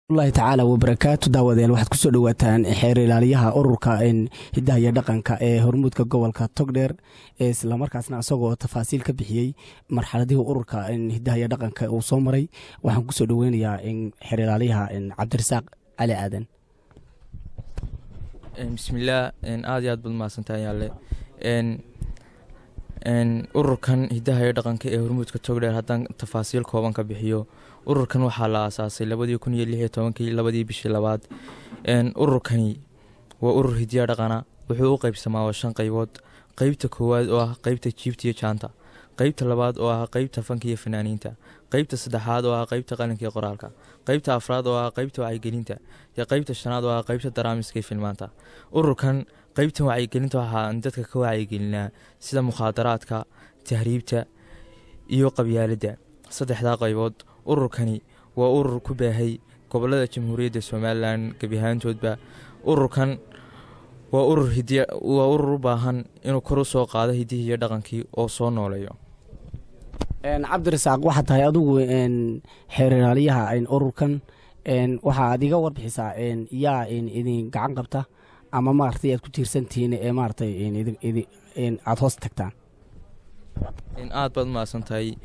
Allahi tacaala wabarakaatu. Daawadeel, waxaad kusoo dhawaataan xeer ilaaliyaha ururka hidaha iyo dhaqanka ee hormuudka gobolka Togdheer, islamarkaasna isagoo tafaasiil ka bixiyey marxaladihii ururka hidaha iyo dhaqanka uu soo maray. Waxaan kusoo dhaweynayaa xeer ilaaliyaha Cabdirasaaq Cali Aadan. Bismillaah, aad iyo aad baad mahadsantahay yaale. Ururkan hidaha iyo dhaqanka ee hormuudka Togdheer haddaan tafaasiil kooban ka bixiyo, ururkan waxaa la aasaasay 2016-kii, 2-dii bishii labaad. Ururkani waa urur hidiya dhaqana. Wuxuu u qeybsamaa waa 5 qeybood: qeybta koowaad oo ah qeybta jiibta iyo jaanta, qeybta labaad oo ah qeybta fanka iyo fanaaniinta, qeybta saddexaad oo ah qeybta qalinka iyo qoraalka, qeybta afraad oo ah qeybta wacyigelinta, iyo qeybta shanaad oo ah qeybta daraamiska iyo filmaanta. Ururkan qeybtan wacyigelinta waxaan dadka ka wacyigelinaa sida mukhaadaraadka, tahriibta iyo qabyaaladda, saddexdaa qaybood. Ururkani waa urur ku baahay gobolada Jamhuuriyadda Somalilan gebi ahaantoodba. Ururkan waa urur hidiya, waa urur u baahan inuu kor u soo qaado hidihii iyo dhaqankii oo soo nooleeyo. Cabdirasaaq, waxaad tahay adigu xeer ilaaliyaha ururkan. Waxa aad iga warbixisaa yaa idin gacan qabta ama maaragtay aad ku tiirsantihiin ee maaragtay aada hoos tagtaan? Aad baad mahadsan tahay.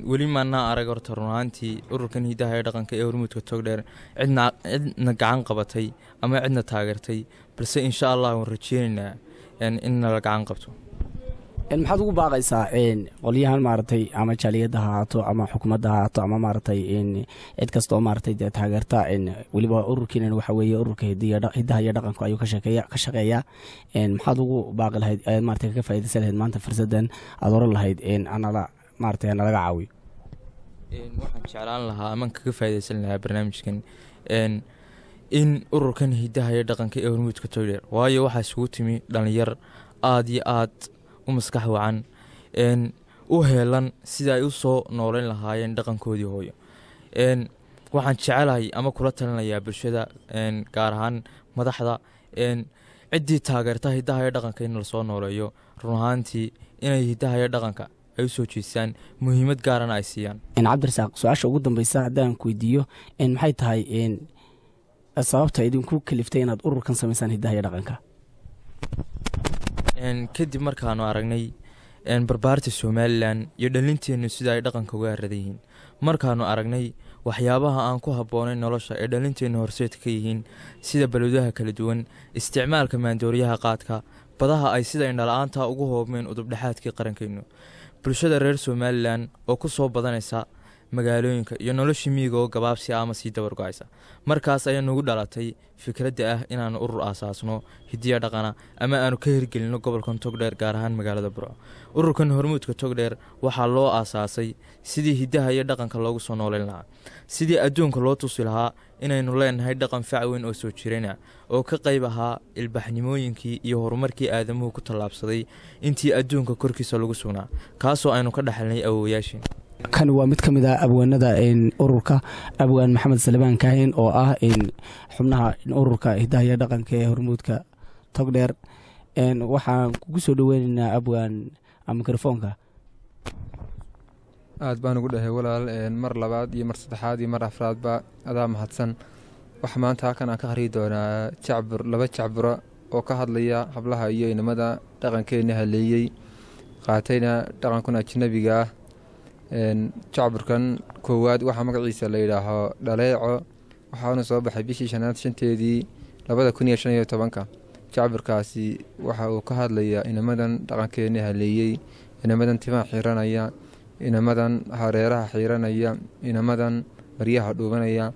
Weli maanaa arag horta run ahaantii ururkan hidaha ee dhaqanka ee hormuudka Togdheer cidna gacan qabatay ama cidna taageertay, balse insha Allah waan rajeynaynaa in nala gacan qabto. Maxaad ugu baaqaysaa qolyahan maaragtay, ama jaaliyadda ha ahaato ama xukuumadda ha ahaato ama maaragtay cid kasta oo maaragtay dee taageerta? Weliba ururkiinan waxa weeye ururka hidaha iyo dhaqanku ayuu ka shaqeeyaa. Maxaad ugu baaqi lahayd, maaragtay kaga faaidaysan lahayd maanta fursaddan aad oran lahayd anala maaragtay nalaga caawiyo? Waxaan jeclaan lahaa amaan kaga faa'idaysan lahaa barnaamijkan in ururkan hidaha iyo dhaqanka ee hormuudka Togdheer, waayo waxaa isugu timi dhalinyar aada iyo aad u maskax wacan, u heelan sida ay u soo nooleyn lahaayeen dhaqankoodii hooyo. Waxaan jecelahay ama kula talinayaa bulshada, gaar ahaan madaxda, ciddii taageerta hidaha iyo dhaqanka in lasoo nooleeyo, run ahaantii inay hidaha iyo dhaqanka ay usoo jeestaan, muhiimad gaarana ay siiyaan. Cabdirasaaq, su-aasha ugu dambeysa haddaan ku weydiiyo, maxay tahay sababta idinku kaliftay inaad ururkan samaysaan hidaha iyo dhaqanka? Kadib markaanu aragnay barbaarta Somalilan iyo dhalinteennu sida ay dhaqanka uga aradan yihiin, markaanu aragnay waxyaabaha aan ku habboonayn nolosha ee dhalinteennu horseedka ka yihiin, sida balwadaha kala duwan, isticmaalka maandooriyaha qaadka, badaha ay sida indhala-aanta ugu hoobmeen udubdhexaadkii qarankeennu, bulshada reer Somalilan oo ku soo badanaysa magaalooyinka iyo noloshii miyiga oo gabaabsi ah ama sii dabargo-aysa, markaas ayaa nagu dhalatay fikradda ah inaanu urur aasaasno hidiya dhaqana ama aanu ka hirgelino gobolkan Togdheer, gaar ahaan magaalada Burco. Ururkan hormuudka Togdheer waxaa loo aasaasay sidii hidaha iyo dhaqanka loogu soo nooleyn lahaa, sidii adduunka loo tusi lahaa inaynu leenahay dhaqan fac weyn oo soo jirana oo ka qayb ahaa ilbaxnimooyinkii iyo horumarkii aadamuhu ku tallaabsaday intii adduunka korkiisa lagu sugnaa, kaasoo aynu ka dhexalnay awowayaashii. Kan waa mid ka mid ah abwaanada ururka, abwaan Maxamed Salebaan Kaahin oo ah xubnaha ururka hidaha iyo dhaqanka ee hormuudka Togdheer. Waxaan kugu soo dhaweyneynaa, abwaan, mikrofoonka. Aad baan ugu dhahay walaal, mar labaad iyo mar saddexaad iyo mar afraadba adaa mahadsan. Waxa maanta halkan aan ka akhriyi doonaa jacbur, 2 jacburo oo ka hadlaya hablaha iyo inamada dhaqankeena haleeyey, qaatayna dhaqankun ajnabiga ah. Jacburkan koowaad waxaa magaciisa la yidhaaho Dhaleeco, waxaana soo baxay bishii shanaad 5-teedii 2015-ka. Jacburkaasi waxa uu ka hadlayaa inamadan dhaqankeena haleeyey, inamadan timaha xiranaya, inamadan hareeraha xiiranaya, inamadan maryaha dhuubanaya,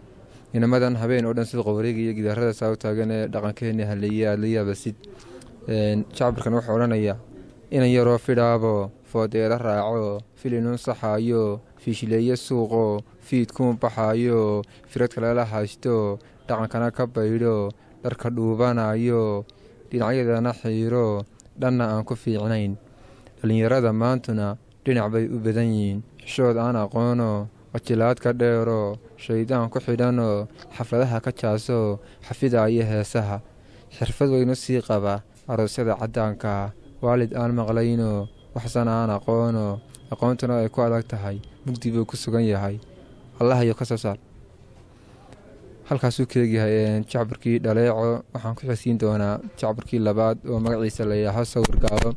inamadan habeen oo dhan suuqa wareegaya, gidaarada saa u taagan ee dhaqankeena haleeyey aada la yaabasid. Jacburkan wuxuu odhanayaa: inan yaroo fidhaabo foodeelo raaco, filinun saxaayo, fiishleeye suuqo, fiidkuun baxaayo, firad kalala haysto, dhaqankana ka baydho, dharka dhuubanayo, dhinacyadana xiiro, dhanna aan ku fiicnayn. Dhallinyarada maantuna dhinac bay u badan yihiin, xishood aan aqoono, wajilaad ka dheero, shaydaan ku xidhanoo, xafladaha ka jaaso, xafidaayo heesaha, xirfad weynu sii qaba aroosyada caddaanka, waalid aan maqlayno, waxsan aan aqoono, aqoontuna ay ku adag tahay, mugdi buu ku sugan yahay, allahayo ka soo saar. Halkaasuu ka eegyahay jacburkii Dhaleeco. Waxaan ku xisiin doonaa jacburkii labaad oo magaciisa la yidhaaho Sawir Gaalo.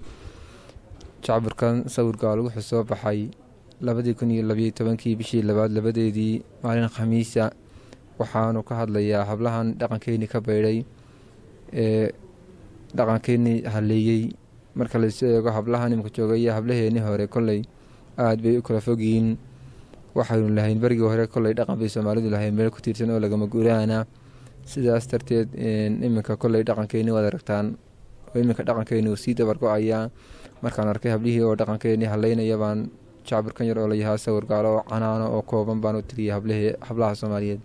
Jacburkan Sawir Gaalo wuxuu soo baxay 2012-kii, bishii labaad labadeedii, maalin Khamiisa. Waxaanu ka hadlayaa hablahan dhaqankeeni ka baydhay ee dhaqankeeni haleeyey. Marka laysu eego hablahan imika joogaya hablaheeni hore, kolley aada bay u kala fogyihiin. Waxaynu lahayn berigii hore kolley dhaqan bay Soomaalidu lahayn meel ku tiirsan oo lagama guraana. Sidaas darteed iminka kolley dhaqankeeni waad aragtaan oo iminka dhaqankeeni uu sii dabargo-ayaa. Markaan arkay hablihii oo dhaqankeeni haleynaya baan jacburkan yar oo layahaa Sawir Gaalo oo canaano oo kooban baan u tiriyay hablihii, hablaha Soomaaliyeed.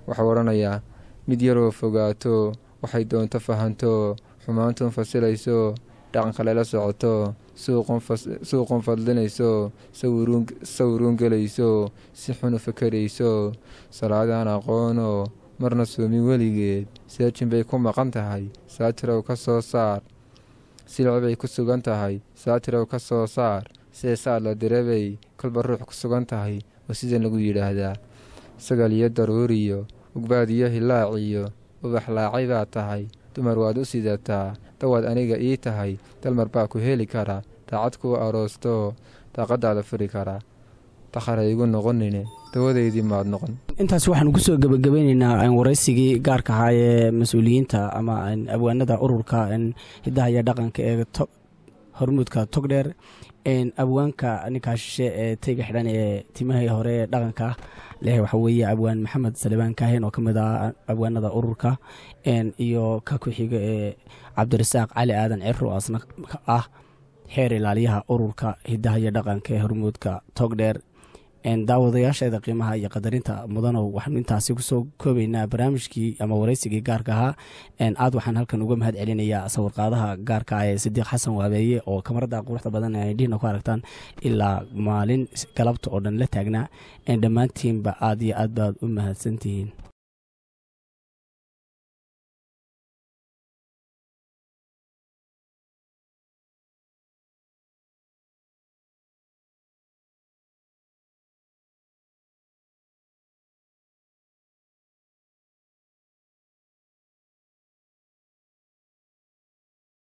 Waxau odhanayaa: mid yaroo fogaato, waxay doonto fahanto, xumaantun fasilayso, dhaqanka lela socoto, suuqun fadlinayso, sawiruun gelayso, si xun u fakerayso, salaadaan aqoono, marna soomin weligeed, seejin bay ku maqan tahay, saatirow ka soo saar. Silic bay ku sugan tahay, saatirow ka soo saar. Seesaad la direbay kolba ruux ku sugan tahay oo sidan lagu yidhaahdaa. Sagal iyo daruuriyo ugbaad iyo hilaaciyo ubax laacay baa tahay, dumar waad u sidataa, dawaad aniga ii tahay, dalmar baa ku heli karaa, daacad kuwa aroosto, daaqadaada furi karaa, dakhar igu noqonine, dawadeydii maad noqon. Intaas waxaanu kusoo gebagabeyneynaa waraysigii gaarka ahaa ee mas-uuliyiinta ama abwaanada ururka hidaha iyo dhaqanka ee Hormuudka Togdheer. Abwaanka ninkaa shishe ee tayga xidhan ee timahii hore ee dhaqanka leh waxa weeye abwaan Maxamed Salibaan Kaahin oo ka mid ah abwaanada ururka, iyo ka ku-xiga ee Cabdirasaaq Cali Aadan Ciro oo asna ah xeer ilaaliyaha ururka hidaha iyo dhaqanka ee Hormuudka Togdheer. Daawadayaasheeda qiimaha iyo qadarinta mudanow, waxaanu intaasi kusoo koobaynaa barnaamijkii ama waraysigii gaarka ahaa. Aad waxaan halkan uga mahad celinayaa sawirqaadaha gaarka ah ee Sidiiq Xasan Waabeeye oo kamarada quruxda badan ee indhihiina ku aragtaan ilaa maalin galabta oo dhan la taagnaa. Dhammaantiinba aad iyo aad baad u mahadsantihiin.